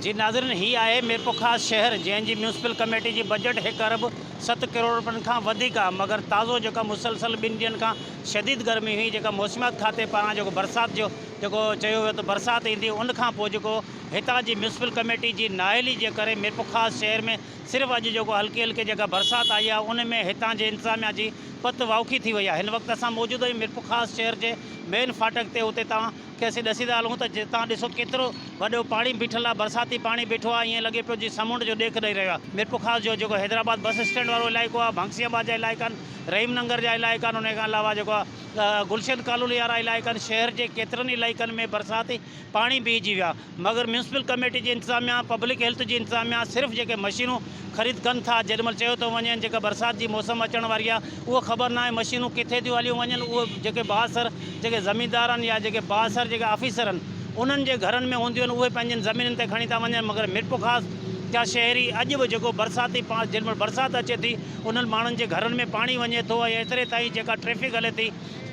جي ناظرين هي آهي ميرپورخاص شهر جنهن جي ميونسپل ڪميٽي جي بجيٽ هڪ ارب ست ڪروڙ رپين کان وڌيڪ آهي مگر تازو جيڪا مسلسل ٻن ڏينهن کان شديد گرمي هئي جيڪا موسميات کاتي پاران جيڪو برسات جو جيڪو چيو ويو ته برسات ايندي ان کان پوء جيڪو هتان جي ميونسپل ڪميٽي جي نااهلي جي ڪري ميرپورخاص شهر ۾ صرف اڄ جيڪو هلڪي هلڪي جيڪا برسات آئي آهي ان ۾ هتان جي انتظاميا جي پت واوکي ٿي وئي آهي هن وقت اسان موجود آهيون ميرپورخاص شهر جي مين ڦاٽڪ تي اتي توهان کي اسين ڏسي ٿا هلون ته جتان ڏسو ڪيترو وڏو پاڻي بيٺل آهي، برساتي پاڻي بيٺو آهي، ائين لڳي پيو جيئن سمنڊ جو ڏيک ڏئي رهيو آهي. ميرپورخاص جو جيڪو حيدرآباد بس اسٽينڊ وارو علائقو آهي، ڀانگسي آباد جا علائقا آهن، رحيم ننگر جا علائقا آهن، انهي کان علاوه جيڪو آهي گلشن ڪالوني وارا علائقا آهن، شهر جي ڪيترن ئي علائقن ۾ برساتي پاڻي بيهجي ويو آهي، مگر ميونسپل ڪميٽي جي انتظاميا، پبلڪ هيلٿ جي انتظاميا صرف جيڪي مشينون خريد ڪن ٿا، جيڏي مهل چيو ٿو وڃي جيڪا برسات جي موسم اچڻ واري آهي اهو خبر ناهي مشينون ڪٿي ٿيون هليون وڃن اهي جيڪي بااثر جيڪي زميندار آهن يا جيڪي بااثر جيڪي آفيسر آهن انهن جي گهرن ۾ هونديون آهن اهي پنهنجين زمينن تي کڻي ٿا وڃن مگر ميرپورخاص جا شهري اڄ به جيڪو برساتي جيڏي مهل برسات اچي ٿي انهن ماڻهن جي گهرن ۾ پاڻي وڃي ٿو ۽ ايتري تائين جيڪا ٽريفڪ هلي ٿي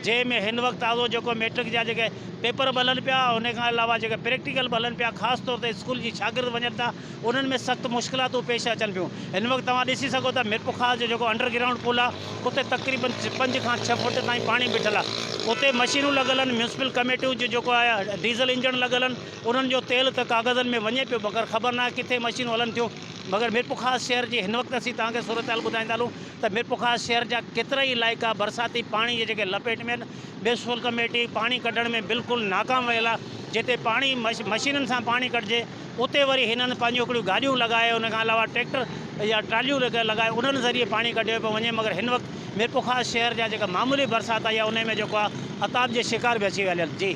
جنهن ۾ هن وقت تازو جيڪو ميٽرڪ جا جيڪي پيپر به هلن پيا ان کان علاوه جيڪي پريڪٽيڪل به هلن پيا خاص طور تي اسڪول جي شاگرد وڃن ٿا انهن ۾ سخت مشڪلاتون پيش اچن پيون. هن وقت توهان ڏسي سگهو ٿا ميرپورخاص جو جيڪو انڊر گرائونڊ پل آهي اتي تقريبن پنج کان ڇهه فوٽ تائين پاڻي بيٺل آهي اتي مشينون لڳل آهن ميونسپل ڪميٽيون جو جيڪو آهي ڊيزل انجڻ لڳل آهن انهن جو تيل ته ڪاغذن ۾ وڃي پيو مگر خبر ناهي ڪٿي مشينون هلن ٿيون مگر ميرپورخاص شهر جي هن وقت اسين توهان کي صورتحال ٻڌائيندا هلون ته ميرپورخاص شهر جا ڪيترائي علائقا برساتي پاڻي جي جيڪي لپيٽ ۾ آهن ميونسپل ڪميٽي پاڻي ڪڍڻ ۾ بلڪل ناڪام ويل آهي جتي پاڻي مشينن سان پاڻي ڪڍجي اتي وري هنن پنهنجون هڪڙيون گاڏيون لڳائي ان کان علاوه ٽريڪٽر يا ٽراليون لڳائي انهن ذريعي پاڻي ڪڍيو پيو وڃي مگر هن وقت ميرپورخاص شهر جا جيڪا معمولي برسات آئي آهي انهي ۾ جيڪو آهي عتاب جي شڪار به اچي ويا آهن جي.